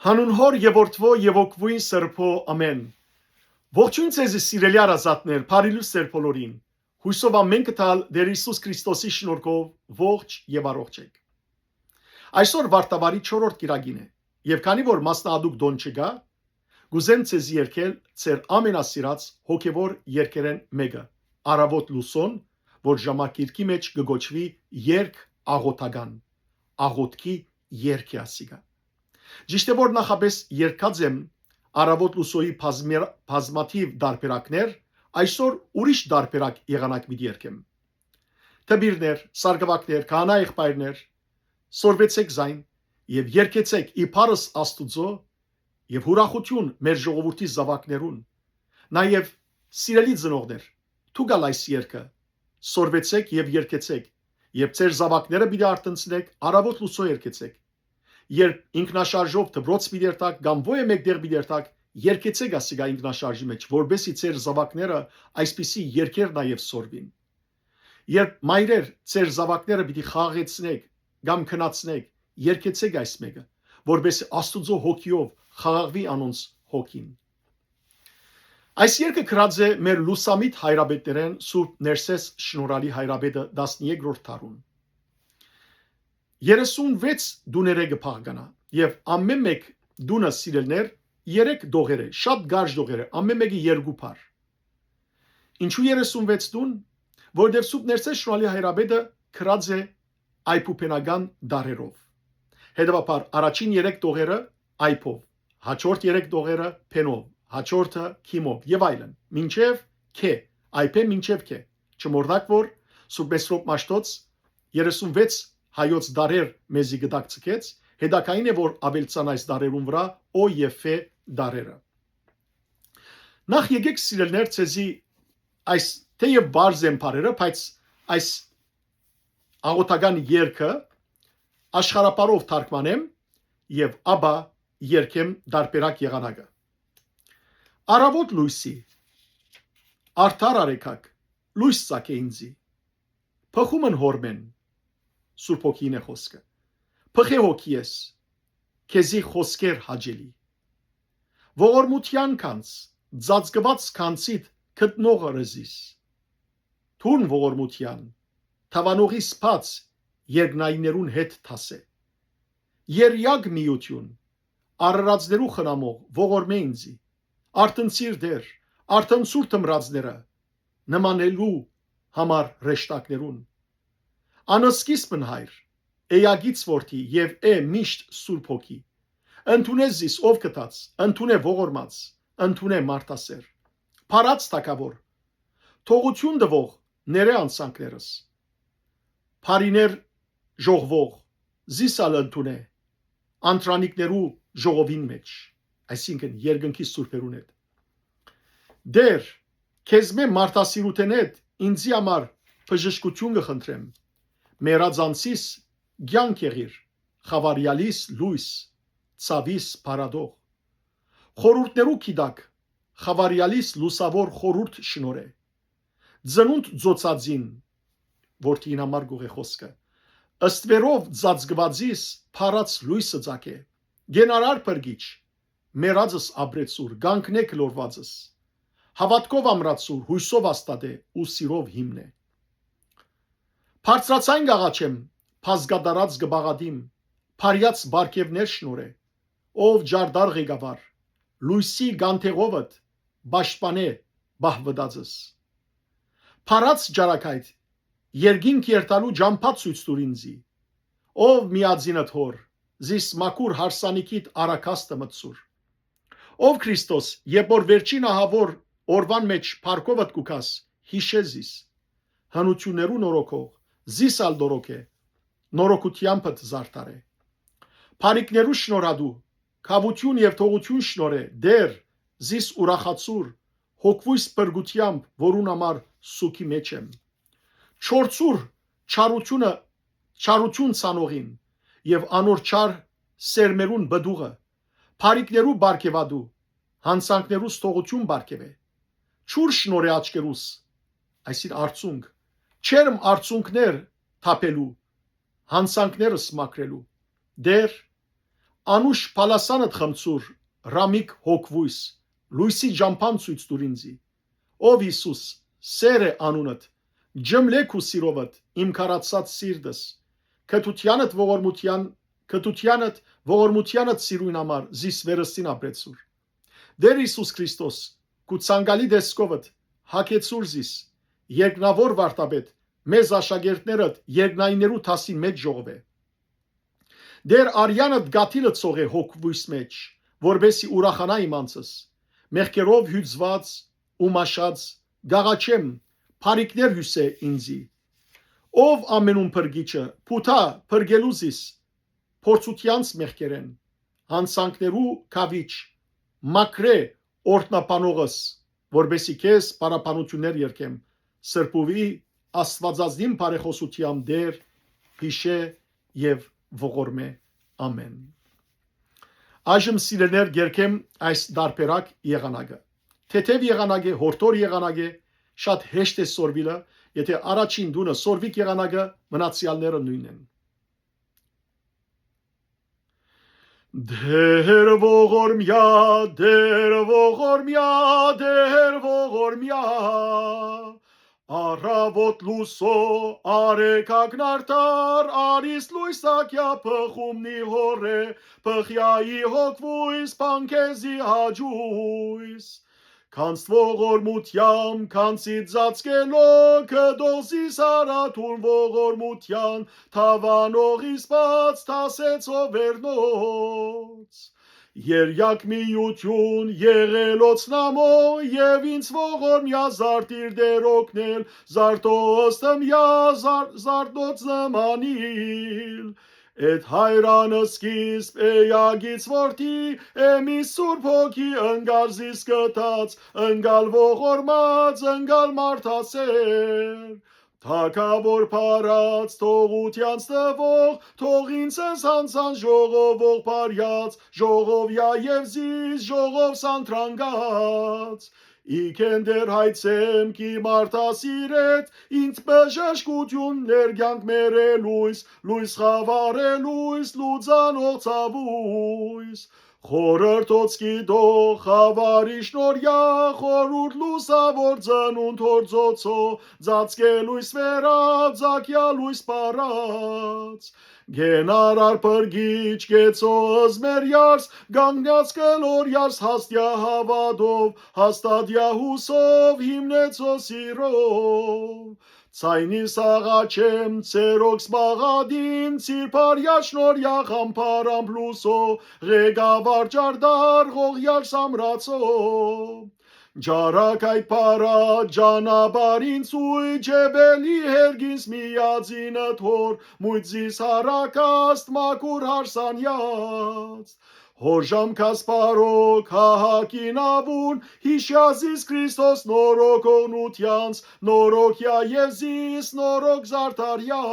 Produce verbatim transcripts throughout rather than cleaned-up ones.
Անուն Հօր եւ Որդւոյ եւ Հոգւոյն Սրբոյ, ամէն։ Ողջոյն ձեզի, սիրելի հարազատներ, բարի լուսեր բոլորին։ Յուսով ամէն կը տալ Տէր Յիսուս Քրիստոսի շնորհքով ողջ եւ առողջ էք։ Այսօր Վարդավառի չորրորդ կիրակին է, եւ քանի որ մասնաատուկ տօն չկայ, կ'ուզեմ ձեզի երգել ձեր ամենասիրած հոգեւոր երգերէն մէկը, Առաւօտ լուսոյ, որ ժամակիրքի մէջ կը կոչուի երգ աղօթական, աղօթքի երգ է ասիկա։ Ճիշդ է, որ նախապէս երգած եմ Առաւօտ լուսոյի բազմի-, բազմաթիւ տարբերակներ, այսօր ուրիշ տարբերակ եղանակ պիտի երգեմ։ Դպիրներ, սարկուակներ, քահանայ եղբայրներ, սորվեցէք զայն եւ երգեցէք իբարս Աստուծոյ եւ ուրախութիւն մեր ժողովուրդի զաւակներուն։ Նաեւ, սիրելի ծնողներ, դուք ալ այս երգը սորվեցէք եւ երգեցէք, երբ ձեր զաւակները պիտի արթնցնէք, Առաւօտ լուսոյ երգեցէք։ Երբ ինքնաշարժով դպրոց պիտի երթաք կամ ոյ մէկ տեղ պիտի երթաք, երգեցէք ասիկա ինքնաշարժի մէջ, որպէսզի ձեր զաւակները այսպիսի երգեր նաեւ սորվին։ Երբ մայրեր ձեր զաւակները պիտի խաղաղեցնէք կամ քնացնէք, երգեցէք այս մէկը, որպէսզի Աստուծոյ հոգիով խաղաղուի անոնց հոգին։ Այս երգը գրած է մեր լուսամիտ հայրապետներէն Սուրբ Ներսէս Շնորհալի հայրապետը տասներկրորդ դարուն։ Երեսունվեց տուներէ կը փաղկանայ եւ ամէն մէկ տունը, սիրելիներ, երեք տողեր է, շատ կարճ տողեր է, ամէն մէկը երկու բառ։ Ինչու երեսունվեց տուն, որովհետեւ Սուրբ Ներսէս Շնորհալի հայրապետը գրած է այբուբենական տառերով։ Հետեւաբար առաջին երեք տողերը այբով, հաջորդ երեք տողերը փենով, հաջորդը քիմով եւ այլն, մինչեւ քէ, այբէ մինչեւ քէ։ Չմոռնաք, որ Սուրբ Մեսրոպ Մաշտոց երեսունվեց հայոց տառեր մեզի կտակցկեց, հետագային է, որ աւելցան այս տառերուն վրայ օ եւ ֆէ տառերը։ Նախ եկեք, սիրելիներ, ձեզի այս թէեւ պարզ են բառերը, բայց այս աղօթական երգը աշխարհապարով թարգմանեմ եւ ապա երգեմ տարբերակ եղանակը։ Առաւօտ լոյսի, արդար արեգակ, լոյս ծագէ ինձի։ Բխում են Հօրմէն, Սուրբ Հոգին է խօսքը։ Բխէ հոգի ես, քեզի խօսքեր հաճելի։ Ողորմութեան գանձ, ծածկուած գանձիդ գտնողը ըրը զիս։ Թուրն ողորմութեան, թաւանողի սփած երկնայիններուն հետ դասէ։ Երիակ միութիւն, արարածներու խնամող, ողորմէ ինձի։ Արթնցիր Տէր, արթնցուր թմրածները, նմանելու համար հրեշտակներուն։ Անսկիզբն Հայր, էակից Որդի եւ է միշտ Սուրբ Հոգի։ Ընդունէ զիս ով գթած, ընդունէ ողորմած, ընդունէ մարդասէր։ Փառած Թագաւոր, թողութիւն տուող, ներէ անցանքներս։ Բարիներ ժողվող, զիս ալ ընդունէ, անտրանիկներու ժողովին մէջ, այսինքն երկնքի սուրբերուն հետ։ Տէր, քեզմէ մարդասիրութենէդ ինձի համար բժշկութիւն կը խնդրեմ։ Մեռած անձիս կեանք եղիր, խաւարեալիս լոյս, ցաւիս փառատող։ Խորհուրդներու գիտակ, խաւարեալիս լուսաւոր խորհուրդ շնորհէ։ Ծնունդ ծոցածին, որդին համար գուղ է խօսքը, ըստ վերով ծածկուածիս փառած լոյսը ծագէ։ Գենարար փրկիչ, մեռածս ապրեցուր, կանգնէ գլորվածս։ Հաւատքով ամրացուր, յոյսով հաստատէ ու սիրով հիմնէ։ Բարձրացայն կ'աղաչեմ, բազկատարած կը բաղատիմ, փարեաց պարգեւներ շնորհէ, ով ջարդար ղեկավար, լոյսի կանթեղովդ պաշտպանէ պահ վտածս։ Փառած ճարակայդ, երկինք երթալու ճամբա ցոյց տուր ինձի, ով միածինդ Հօր, զիս մաքուր հարսանիքիդ առագաստը մտցուր։ Ով Քրիստոս, երբ որ վերջին ահաւոր օրուան մէջ փառքովդ կու գաս, յիշէ զիս։ Հնութիւններու նորոգող, զիս ալ նորոգէ, նորոգութեամբդ զարդարէ։ Բարիքներու շնորհատու, քաւութիւն եւ թողութիւն շնորհէ, Տէր, զիս ուրախացուր, հոգւոյս փրկութեամբ, որուն համար սուգի մէջ եմ։ Չորցուր չարությունը, չարություն ցանողին եւ անոր չար սերմերուն պտուղը, բարիքներու պարգեւատու, յանցանքներուս թողութիւն պարգեւէ։ Չուր շնորհէ աչքերուս, այսինքն արցունք, չերմ արցունքներ թափելու, յանցանքներս մաքրելու։ Տէր, անուշ բալասանդ խմցուր, ռամիկ հոգ վոյս, լոյսի ճամբան ցոյց տուր ինծի։ Ով Յիսուս, սեր է անունդ, ջմլէ քու սիրովդ իմ քարացած սիրտս, կտութեանդ ողորմութեան, կտութեանդ ողորմութեանդ սիրուն համար զիս վերստին ապրեցուր։ Տէր Յիսուս Քրիստոս, քու ցանկալի տեսքովդ հագեցուր զիս, երկնաւոր վարդապետ, մեզ աշակերտներդ երկնայիններու դասին մէջ ժողովէ։ Տէր արեանդ գաթիլը ցողէ հոգ վոյս մէջ, որպեսի ուրախանայ իմ անձս, մեղքերով հիւծուած ու մաշած, գաղաչեմ, բարիքներ հիւսէ ինծի։ Ով ամենում փրկիչը, փութա փրկելու զիս, փորձութեանց մեղքերէն, յանցանքներու քաւիչ, մաքրէ օրհնաբանողս, որպեսի քեզ պարապանություններ երկեմ, սրբուի Աստվածածնին բարեխօսութեան Տէր, յիշէ եւ ողորմէ։ Ամեն։ Այժմ սիրելիներ կերկեմ այս դարբերակ եղանակը։ Թեթեւ եղանակ է, հորդոր եղանակ է, շատ հեշտ է սորվիլը, եթե առաջին տունը սորվիկ եղանակը, մնացեալները նոյնն են։ Դեր ողորմյա, դեր ողորմյա, դեր ողորմյա, առավոտ լուսո արեգակն արդար, արիս լույս ակյա փխումնի հորե, փխյայի հոգ վոյս, փանքեզի հաճույս։ Քանց ողորմութեամ, քանցի ծածկելով, կտող զիս արաթուն ողորմութեան, թաւանող իսպած, թասեցող վերնոց։ Երյակ միութիւն եղելոց նամոյ, եւ ինձ ողորմյա զարտիր Տէր օգնել, զարտո ըստմյա, զար-, զարտոց նմանիլ։ Էդ հայրան սկիզբ էյագից որդի, էմի Սուրբ Հոգի ընկար զիս կտած, ընկալ ողորմած, ընկալ մարդասեր։ Թագաւոր փառած, թողութեանց տվող, թող ինձ յանցանց ժողովող փառյաց, ժողովյա եւ զիս ժողով սանտրանքած։ Իքեն դեր հայցեմ կի մարդասիրետ, ինձ բժշկութիւններ կյանք մերե լոյս, լոյս խաւարե լոյս, լուծանող ցաւույս։ Խորհրդոց կի դող խաւարի շնորհյա, խորհուրդ լուսաւոր ծնունդ հորձոցո, ծածկե լոյս վերա, ծակյա լոյս պարած։ Գենար արփրկիչ կեցո ըզմեր յարս, կանգնած կլոր յարս հաստյա հաւատով, հաստատյա յուսով, հիմնեցո սիրով։ Ցայնիս աղաչեմ, ցերոքս պաղատին, ցիր փարյաչ նոր յախան փարամփ լուսո, ղեկավար ճարտար ղողյալ սամրացո։ Ջարակ այդ փարած ճանապարհին ցույց, ջեբելի հերգինս միածինը թոր, մույթ զիս հարակաստ մաքուր հարսանյաց։ Հոր ժամ կասպարոք հահակին ավուն, յիշյազիս Քրիստոս նորոք օգնութեանց, նորոք յա Եզիս, նորոք զարդարյա։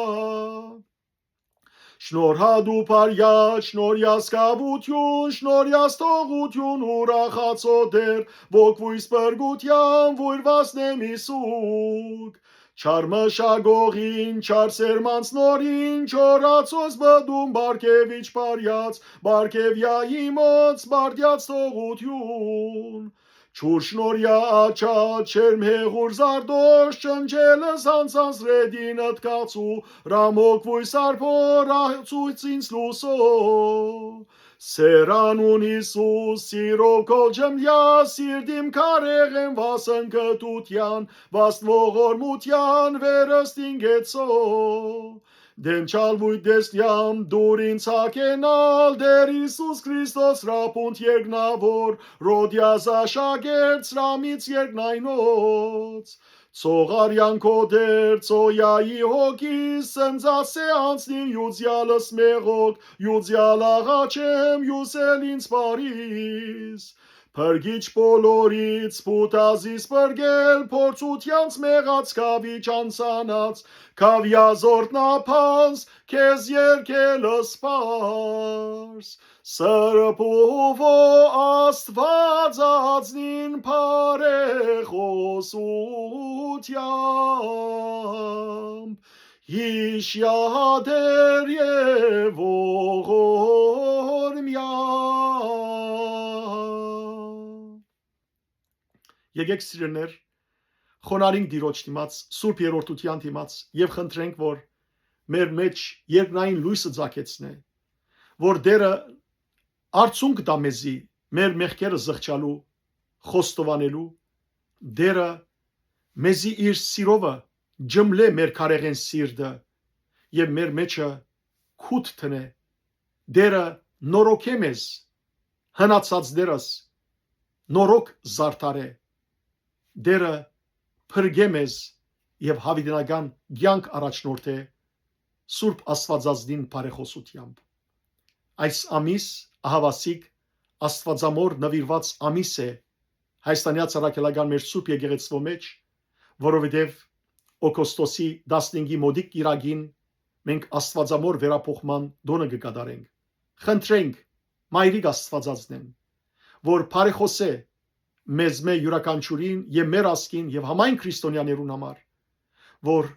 Շնորհատու փարյա, շնորհյա սկաւութիւն, շնորհյա ստողութիւն ուրախացո Տեր, ոգ վույս պրկութեան վույրված նեմիսուկ։ Չար մշակողին, չար սերմանց նորին, չորացոց բդուն բարգեւիչ փարյաց, բարգեւյա իմոց, բարդյաց թողութիուն։ Չուր շնորհյա աչա, չերմ հեղուր զարդոշ, չնչելս անցանց ռետին ըտկացու, ռամոք վույս արբոր, ացուց ինձ լուսո։ Սերանուն Յիսուս, սիրով քո ջմլյա, սիրտիմ քարեղեն վասն կտութեան, վասն ողորմութեան վերստին գեցո։ Դենչալ վույ տեսլյամ դուր ինձ հագենալ, Տեր Յիսուս Քրիստոս Ռաբունդ երկնավոր, Ռոդյազ աշակերտ Սրամից երկնայնոց։ Ծողարյան քո Տեր, ծոյայի հոգի, սնձասէ անցնին յուծյալս մեղոք, յուծյալ աղաչեմ, յուսել ինձ բարիս։ Փրկիչ բոլորից, փութազիս պրկել, փորձությանց մեղած քավի չանցանած, քավյա զորտնափանց, քեզ երկել սպարս։ Սրբուվո Աստվածածնին բարեխոսությամբ, յիշյա Տեր եւ ողորմյա Եկէք, սիրելիներ, խոնարհինք Տիրոջ դիմաց, Սուրբ Երրորդութեան դիմաց եւ խնդրենք, որ մեր մէջ երկնային լոյսը ծագեցնէ, որ Տէրը արցունք տայ մեզի մեր մեղքերը զղջալու, խոստովանելու, Տէրը մեզի իր սիրովը ջմլէ մեր քարեղէն սիրտը եւ մեր մէջը քութ դնէ, Տէրը նորոգէ մեզ, հնացածներս նորոգ զարդարէ, Տէրը փրկէ մեզ եւ յաւիտենական կեանք առաջնորդէ Սուրբ Աստուածածնին բարեխօսութեամբ։ Այս ամիս ահաւասիկ Աստուածամոր նուիրուած ամիս է Հայաստանեայ Առաքելական մեր Սուրբ Եկեղեցւոյ մէջ, որովհետեւ օգոստոսի տասնհինգի մօտիկ կիրակին մենք Աստուածամոր վերափոխման տօնը կը կատարենք։ Խնդրենք Մայրիկ Աստուածածնէն, որ բարեխօսէ մեզմէ իւրաքանչիւրին եւ մեր ազգին եւ համայն քրիստոնեաներուն համար, որ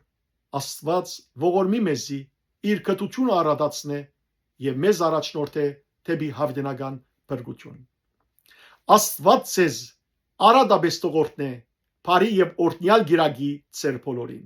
Աստուած ողորմի մեզի իր գթութիւնը արատացնէ եւ մեզ առաջնորդէ դէպի յաւիտենական փրկութիւն։ Աստուած ձեզ արատապէս թող օրհնէ, բարի եւ օրհնեալ կիրակի ձեր բոլորին։